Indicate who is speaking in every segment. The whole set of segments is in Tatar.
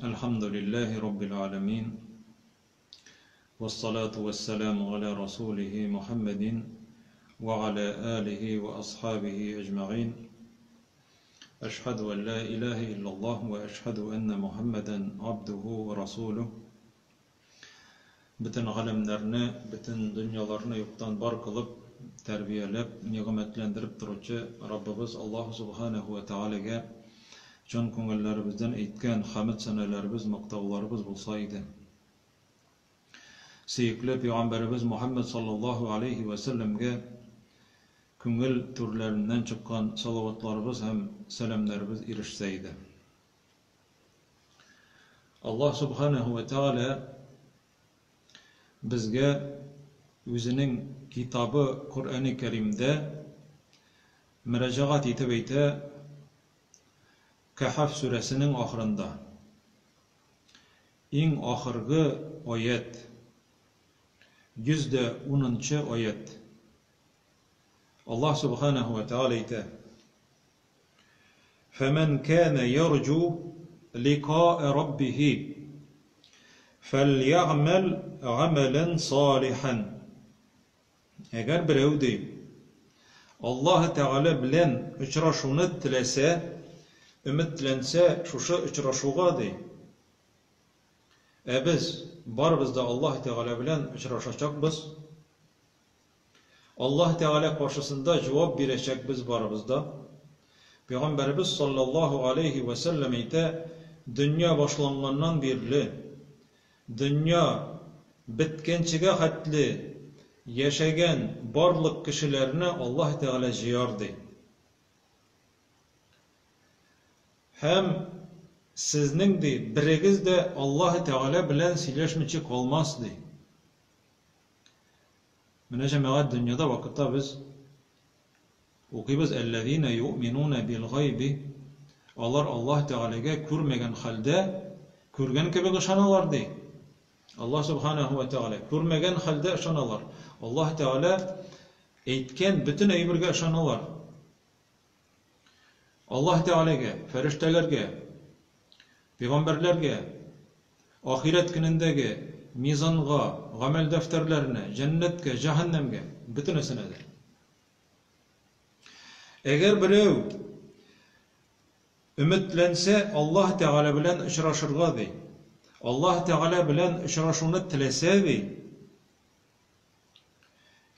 Speaker 1: Әлхәмдүлилләһи раббил галәмин. Вассалату вассаламу аля расулихи Мухаммадин ва аля алихи ва асхабихи әҗмәгыйн. Әшһәду ан ла илаһа иллаллаһ ва әшһәду анна Мухаммадан абдуху ва расулуһ. Бөтен галәмнәрне, бөтен дөньяларны юктан бар кылып, тәрбияләп, нигъмәтләндереп торучы Раббыбыз Аллаһу субханәһү вә тәгаләгә чын күңелләребездән әйткән хәмед-сәнәләребез, мактауларыбыз булса иде. Сөекле пәйгамбәребез Мухәммәд саллаллаһу алейһи вә сәлләмгә күңел түрләреннән чыккан салаватларыбыз һәм сәламнәребез ирешсә иде. Аллаһ субханәһү вә тәгалә безгә үзенең китабы Коръәни Кәримдә мөрәҗәгать итеп әйтә Кәһаф сүрәсенең ахырында. Иң ахыргы аять, 110 нчы аять. Аллаһ Субханаһу ва Тәгалә әйтә: Фәмән кана ярҗу ликаа раббихи фәльягъмәл гамәлән салихан. Әгәр берәү, ди, Аллаһы Тәгалә белән очрашуны теләсә, өметләнсә шушы очрашуга, ди, ә без барыбыз да Аллаһы Тәгалә белән очрашачакбыз, Аллаһ Тәгалә каршысында җавап бирәчәкбез барыбыз да. Пәйгамбәребез саллаллаһу алейһи вә сәлләм әйтә, дөнья башланганнан бирле, дөнья беткәнчегә хәтле яшәгән барлык кешеләрне Аллаһ Тәгалә җыяр, ди. Һәм сезнең, ди, берегез дә Аллаһ Тәгалә белән сөйләшмичә калмас, ди. Менә, җәмәгать, дөньяда вакытта без укыйбыз Әлләзина юъминуна бил гайби Алар Аллаһ Тәгаләгә күрмәгән хәлдә күргән кебек ышаналар ди. Аллаһ Субханаһу ва Тәгалә күрмәгән хәлдә ышаналар. Аллаһ Тәгалә әйткән бөтен әйбергә ышаналар. Аллаһ Тәгаләгә, фәрештәләргә, пәйгамбәрләргә, ахирәт көнендәге мизанга, гамәл дәфтәрләренә, җәннәткә, җәһәннәмгә, бөтенесенә дә. Әгәр берәү өметләнсә Аллаһ Тәгалә белән очрашырга ди, Аллаһ Тәгалә белән очрашуны теләсә ди,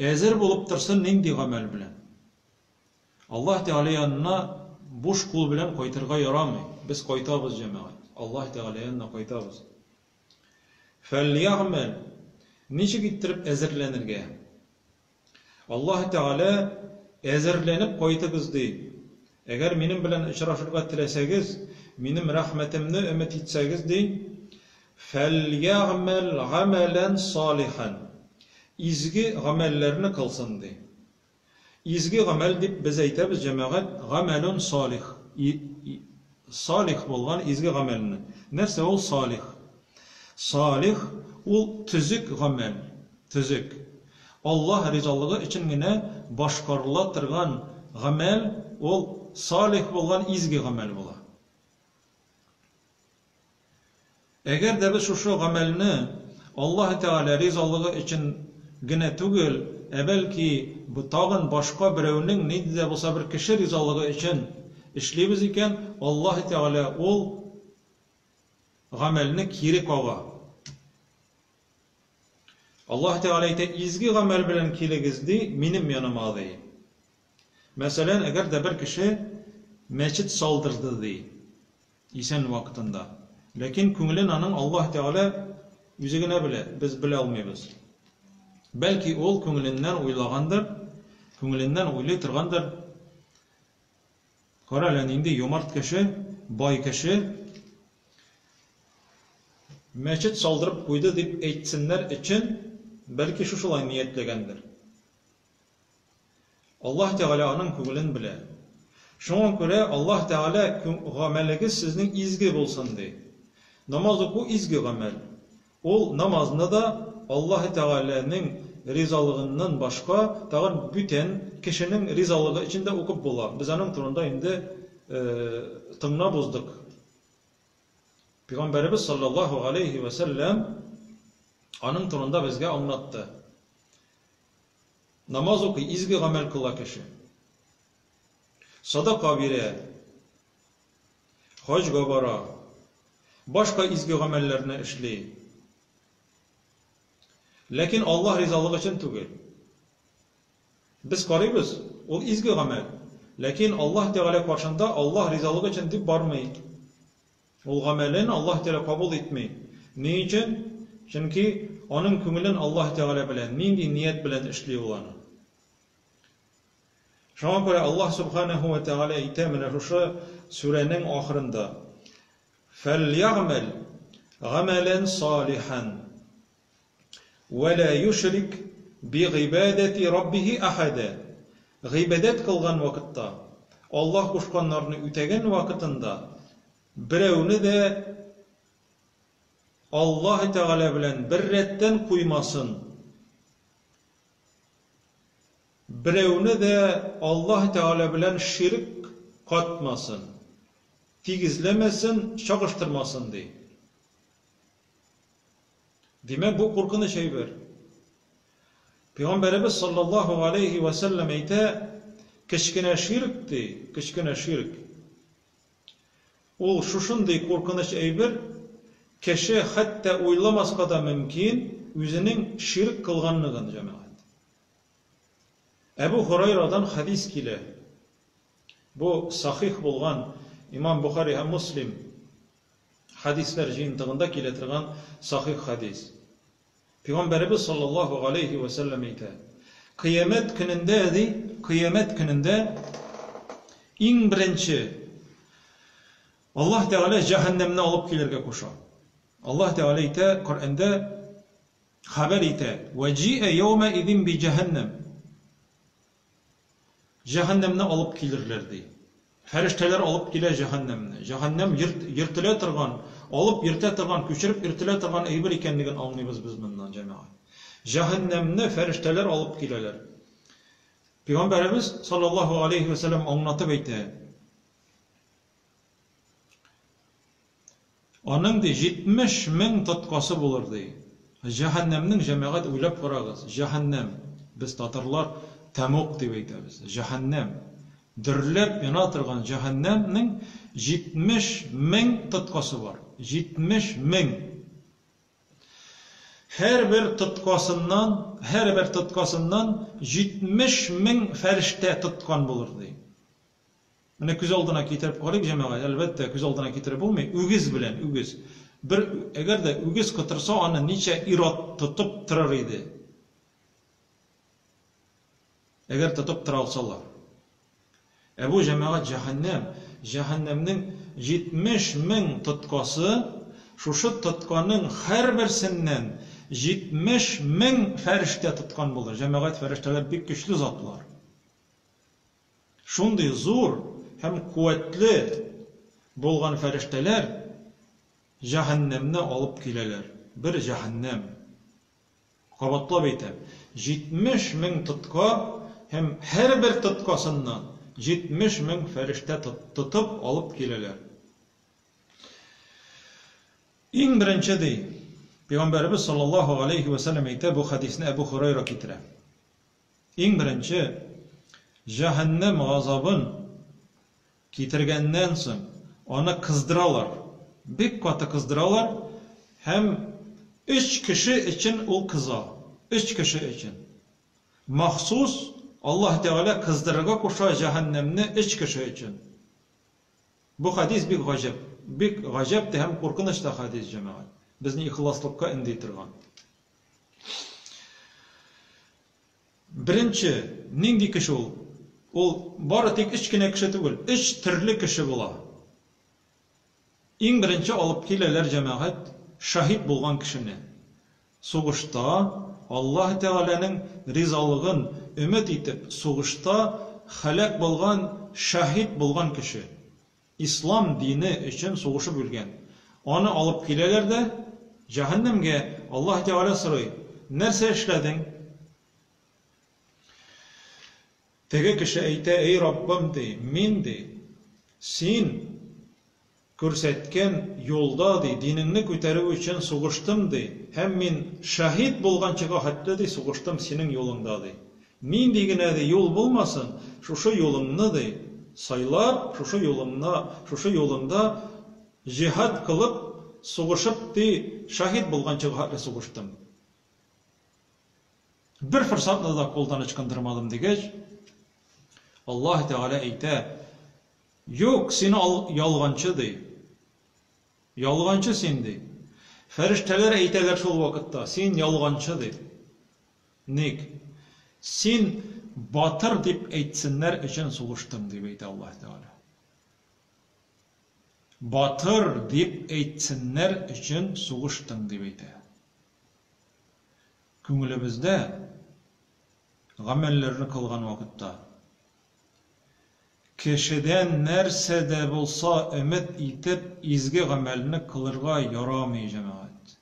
Speaker 1: әзер булып торсын нинди гамәл белән? Аллаһ Тәгалә янына буш кул белән кайтырга ярамый. Без кайтабыз, җәмәгать. Аллаһ Тәгалә янына кайтабыз. Фәльягъмәл. Ничек иттереп әзерләнергә? Аллаһ Тәгалә әзерләнеп кайтыгыз ди. Әгәр минем белән очрашырга теләсәгез, минем рәхмәтемне өмет итсәгез ди, фәльягъмәл гамәлән салихан. Изге гамәлләрне кылсын ди. Изге гамәл дип без әйтәбез, җәмәгать, гамәлун салих, салих булган изге гамәлне. Нәрсә ул салих? Салих ул төзек гамәл, төзек. Аллаһ ризалыгы өчен генә башкарыла торган гамәл ул салих булган изге гамәл була. Әгәр дә без шушы гамәлне Аллаһ Тәгалә ризалыгы өчен генә түгел, ә бәлки тагын башка берәүнең, нинди дә булса бер кеше ризалыгы өчен эшлибез икән, Аллаһ Тәгалә ул гамәлне кире кага. Аллаһ Тәгалә әйтә, изге гамәл белән килегез, ди, минем яныма, ди. Мәсәлән, әгәр дә бер кеше мәчет салдырды, ди, Исән вакытында. Ләкин күңелен аның Аллаһ Тәгалә үзе генә белә, без белә алмыйбыз. Бәлки ул күңеленнән уйлагандыр, күңеленнән уйлый торгандыр, Кара әле, нинди юмарт кеше, бай кеше, мәчет салдырып куйды дип әйтсеннәр өчен, бәлки шушылай ниятләгәндер. Аллаһ Тәгалә аның күңелен белә. Шуңа күрә Аллаһ Тәгалә гамәлегез сезнең изге булсын ди. Намаз уку изге гамәл. Ул намазны да Аллаһ Тәгаләнең ризалыгыннан башка тагын бүтән кешенең ризалыгы өчен дә укып була. Без аның турында инде тыңлап уздык. Пәйгамбәребез саллаллаһу алейхи ва сәлләм аның турында безгә аңлатты. Намаз укый, изге гамәл кыла кеше. Садака бирә, хаҗга бара, башка изге гамәлләрне эшли. Ләкин Аллаһ ризалыгы өчен түгел. Без карыйбыз, ул изге гамәл. Ләкин Аллаһ Тәгалә каршында Аллаһ ризалыгы өчен дип бармый. Ул гамәлен Аллаһ Тәгалә кабул итми. Ни өчен? Чөнки аның күңелен Аллаһ Тәгалә белә, нинди ният белән эшли ул аны. Шуңа күрә Аллаһ Субханаһу ва Тәгалә әйтә менә шушы сүрәнең ахырында: Фәльягъмәл гамәлән салихан вә лә юшрик бигыйбадәти раббихи әхәдә. Гыйбадәт кылган вакытта, Аллаһ кушканнарны үтәгән вакытында берәүне дә Аллаһ Тәгалә белән беррәттән куймасын. Берәүне дә Аллаһ Тәгалә белән ширк катмасын. Тигезләмәсен, чагыштырмасын, ди. Димәк, бу куркыныч әйбер. Пәйгамбәребез саллаллаһу алейхи ва сәлләм әйтә, кечкенә ширк ди, кечкенә ширк. Ул шушындый куркыныч әйбер, кеше хәтта уйламаска да мөмкин үзенең ширк кылганлыгын, җәмәгать. Әбу Һурайрадан хәдис килә. Бу сахих булган Имам Бухари һәм Муслим хәдисләр җыентыгында килә торган сахих хәдис. Пәйгамбәребез саллаллаһу галәйһи вә сәлләм әйтә, Кыямәт көнендә, ди, кыямәт көнендә иң беренче Аллаһ Тәгалә җәһәннәмне алып килергә куша. Аллаһ Тәгалә әйтә Коръәндә хәбәр итә: "Вә җи'ә яума изин би җәһәннәм". Җәһәннәмне алып килерләр, ди. Фәрештәләр алып килә җәһәннәмне. Җәһәннәм йөрт, йөртелә торган, алып йөртә торган, күчереп йөртелә торган әйбер икәнлеген аңлыйбыз без моннан, җәмәгать. Җәһәннәмне фәрештәләр алып киләләр. Пәйгамбәребез, саллаллаһу алейһи вә сәлләм, аңлатып әйтә. Аның, ди, 70 мең тоткасы булыр, ди. Җәһәннәмнең, җәмәгать, уйлап карагыз, җәһәннәм, без татарлар тәмуг дип әйтәбез, җәһәннәм, дөрләп яна торган җәһәннәмнең 70 мең тоткасы бар. 70 мең! Һәрбер тоткасыннан, һәрбер тоткасыннан 70 мең фәрештә тоткан булыр, ди. Менә күз алдына китереп карыйк, җәмәгать, әлбәттә, күз алдына китереп булмый, үгез белән, үгез. Бер, әгәр дә үгез котырса, аны ничә ир-ат тотып торыр иде? Әгәр тотып тора алсалар. Ә бу, җәмәгать, җәһәннәм. Җәһәннәмнең 70 мең тоткасы, шушы тотканың һәрберсеннән 70 мең фәрештә тоткан булыр. Җәмәгать, фәрештәләр бик көчле затлар. Шундый зур һәм куәтле булган фәрештәләр җәһәннәмне алып киләләр. Бер җәһәннәм. Кабатлап әйтәм, 70 мең тотка һәм һәрбер тоткасыннан 70 мең фәрештә тотып алып киләләр. Иң беренче, ди, Пәйгамбәребез саллаллаһу галәйһи вә сәлләм әйтә, бу хәдисне Әбу Һурайра китерә. Иң беренче, җәһәннәм газабын китергәннән соң, аны кыздыралар, бик каты кыздыралар һәм өч кеше өчен ул кыза. Өч кеше өчен. Махсус Аллаһ Тәгалә кыздырырга куша җәһәннәмне өч кеше өчен. Бу хәдис бик гаҗәп, бик гаҗәп тә һәм куркыныч та хәдис, җәмәгать. Безне ихласлыкка өнди торган. Беренче, нинди кеше ул? Ул бары тик өч кенә кеше түгел, өч төрле кеше була. Иң беренче алып киләләр җәмәгать шаһит булган кешене. Сугышта Аллаһ Тәгаләнең ризалыгын өмет итеп сугышта һәлак булган шаһит булган кеше. Ислам дине өчен сугышып үлгән. Аны алып киләләр дә, җәһәннәмгә, Аллаһ Тәгалә сорый, Нәрсә эшләдең? Теге кеше әйтә, Әй Раббым, ди, мин, ди, син күрсәткән юлда, ди, динеңне күтәрү өчен сугыштым, ди, һәм мин шәһид булганчыга хәтле, ди, сугыштым синең юлыңда, ди. Нинди генә, ди, юл булмасын, шушы юлыңны, ди, сайлап, шушы юлыңна, шушы юлыңда җиһад кылып, сугышып, ди, шәһид булганчыга хәтле сугыштым. Бер форсатны да кулдан ычкындырмадым, дигәч, Аллаһ Тәгалә әйтә, Юк, син ялганчы, ди. Ялганчы син, ди. Фәрештәләр әйтәләр шул вакытта, син ялганчы, дип. Ник? Син батыр дип әйтсеннәр өчен сугыштың, дип әйтә Аллаһ Тәгалә. Батыр дип әйтсеннәр өчен сугыштың, дип әйтә. Күңелебездә гамәлләрне кылган вакытта кешедән нәрсә дә булса өмет итеп изге гамәлне кылырга ярамый, җәмәгать.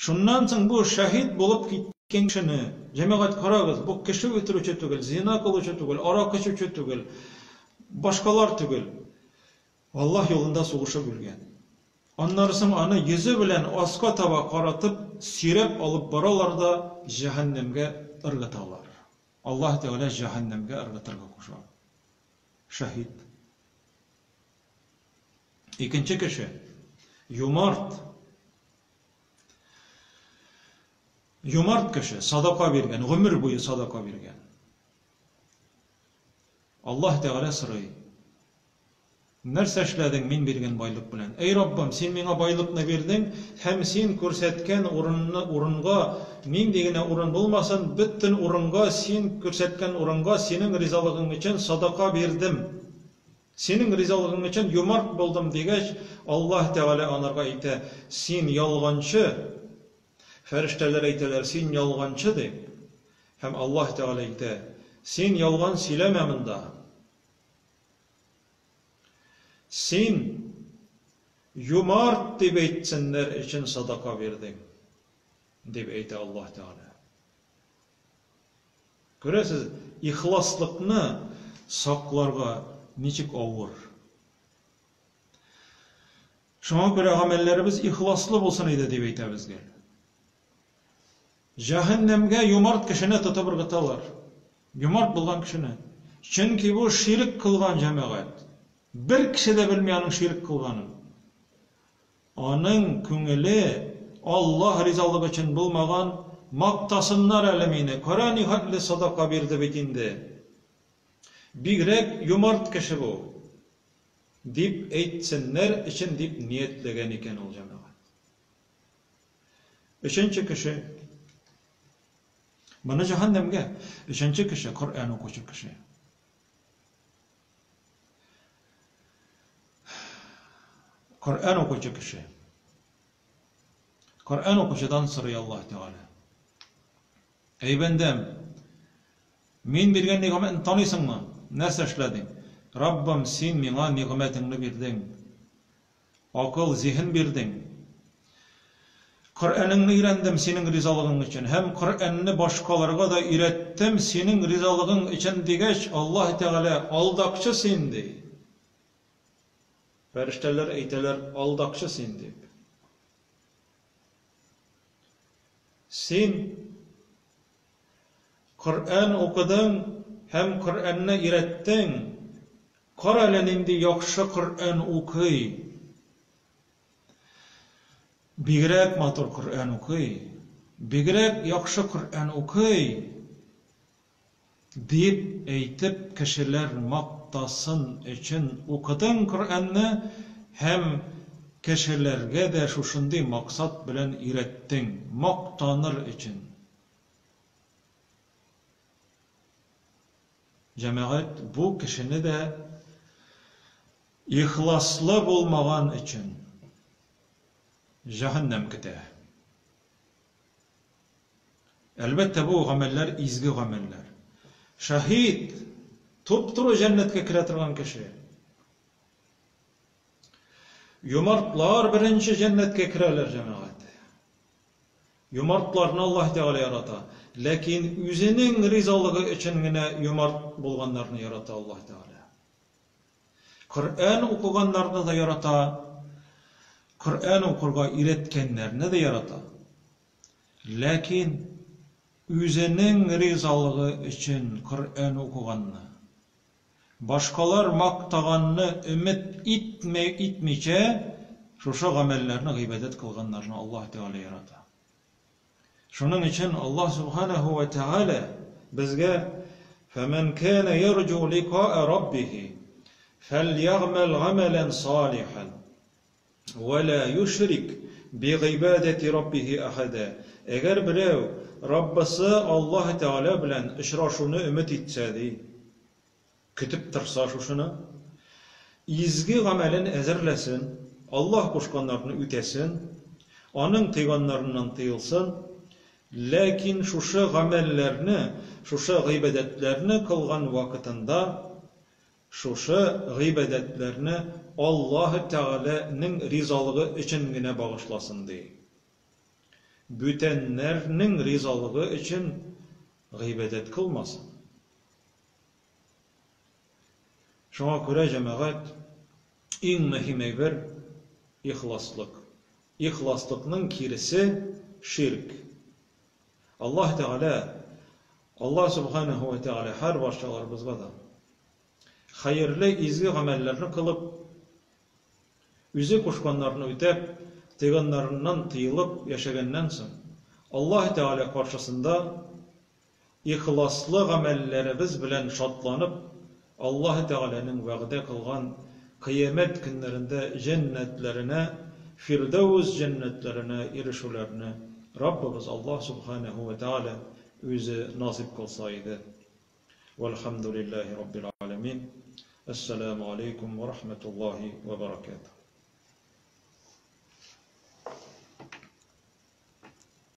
Speaker 1: Шуннан соң бу шәһид булып киткән кешене, җәмәгать, карагыз, бу кеше үтерүче түгел, зина кылучы түгел, аракы эчүче түгел, башкалар түгел. Аллаһ юлында сугышып үлгән. Аннары соң аны йөзе белән аска таба каратып, сөйрәп алып баралар да җәһәннәмгә ыргыталар. Аллаһ Тәгалә җәһәннәмгә ыргытырга куша. Шәһид. Икенче кеше, юмарт. Юмарт кеше, садака биргән, гомер буе садака биргән. Аллаһ Тәгалә сорый, Нәрсә эшләдең мин биргән байлык белән? Әй Раббым, син миңа байлыкны бирдең һәм син күрсәткән урынны, урынга, нинди генә урын булмасын, бөтен урынга, син күрсәткән урынга синең ризалыгың өчен садака бирдем. Синең ризалыгың өчен юмарт булдым, дигәч, Аллаһ Тәгалә анарга әйтә, Син ялганчы! Фәрештәләр әйтәләр, Син ялганчы, дип. Һәм Аллаһ Тәгалә әйтә, Син ялган сөйләмә монда. Син юмарт дип әйтсеннәр өчен садака бирдең, дип әйтә Аллаһ Тәгалә. Күрәсез, ихласлыкны сакларга ничек авыр. Шуңа күрә гамәлләребез ихласлы булсын иде дип әйтәбез гел. Җәһәннәмгә юмарт кешене тотып ыргыталар. Юмарт булган кешене. Чөнки бу ширек кылган җәмәгать. Бер кеше дә белми аның ширек кылганын. Аның күңеле Аллаһ ризалыгы өчен булмаган, мактасыннар әле мине, кара нихәтле садака бирде бит инде. Бигрәк юмарт кеше бу, дип әйтсеннәр өчен дип ниятләгән икән ул җәмәгать. Өченче кеше. Моны җәһәннәмгә. Өченче кеше, Коръән укучы кеше. Коръән укучы кеше. Коръән укучыдан сорый Аллаһ Тәгалә. Әй бәндәм, мин биргән нигъмәтне таныйсыңмы? Нәрсә эшләдең? Раббым, син миңа нигъмәтеңне бирдең. Акыл, зиһен бирдең. Коръәнеңне өйрәндем синең ризалыгың өчен һәм Коръәнне башкаларга да өйрәттем синең ризалыгың өчен, дигәч, Аллаһ Тәгалә, Алдакчы син, ди. Фәрештәләр әйтәләр, Алдакчы син, дип. Син Коръән укыдың һәм Коръәнне өйрәттең, Кара әле нинди яхшы Коръән укый. Бигрәк матур Коръән укый. Бигрәк яхшы Коръән укый. Дип әйтеп кешеләр мактасын өчен укыдың Коръәнне һәм кешеләргә дә шушындый максат белән өйрәттең, мактаныр өчен. Җәмәгать бу кешене дә ихласлы булмаган өчен җәһәннәм көтә. Әлбәттә, бу гамәлләр изге гамәлләр. Шәһид, туп-туры җәннәткә керә торган кеше. Юмартлар беренче җәннәткә керәләр, җәмәгать. Юмартларны Аллаһ Тәгалә ярата, ләкин үзенең ризалыгы өчен генә юмарт булганнарны ярата Аллаһ Тәгалә. Коръән укыганнарны да ярата, Коръән укырга өйрәткәннәрне дә ярата. Ләкин үзенең ризалыгы өчен Коръән укыганны, башкалар мактаганны өмет итмәй итмичә, шушы гамәлләрне гыйбадәт кылганнарны Аллаһ Тәгалә ярата. Шуның өчен Аллаһ Субханаһу ва Тәгалә безгә Фәмән кана ярҗу ликаа раббихи фәльягъмәл гамәлән салихан ва ла юшрик бигыйбадәти раббихи әхәдә. Әгәр берәү Раббысы Аллаһ Тәгалә белән очрашуны өмет итсә, ди, көтеп торса шушыны, изге гамәлен әзерләсен, Аллаһ кушканнарны үтәсен, Аның тыйганнарыннан тыелсын, ләкин шушы гамәлләрне, шушы гыйбадәтләрне кылган вакытында, шушы гыйбадәтләрне Аллаһ Тәгаләнең ризалыгы өчен генә багышласын, ди. Бүтәннәрнең ризалыгы өчен гыйбадәт кылмасын. Шуңа күрә, җәмәгать, иң мөһим әйбер, ихласлык. Ихласлыкның киресе, ширк. Аллаһ Тәгалә, Аллаһ Субханаһу ва Тәгалә һәр барчаларыбызга да хәерле изге гамәлләрне кылып, үзе кушканнарны үтәп, тыйганнарыннан тыелып яшәгәннән соң, Аллаһ Тәгалә каршысында Ихласлы гамәлләребез белән шатланып, Аллаһы Тәгаләнең вәгъдә кылган Кыямәт көннәрендә җәннәтләренә, Фирдәүс җәннәтләренә ирешүләрне Раббыбыз Аллаһ Сүбхәнәһү вә Тәгалә Үзе насыйп кылса иде. Вәлхәмдүлилләһи Раббил галәмин. Әссәләмү галәйкүм вә рахмәтуллаһи вә бәрәкәтүһ.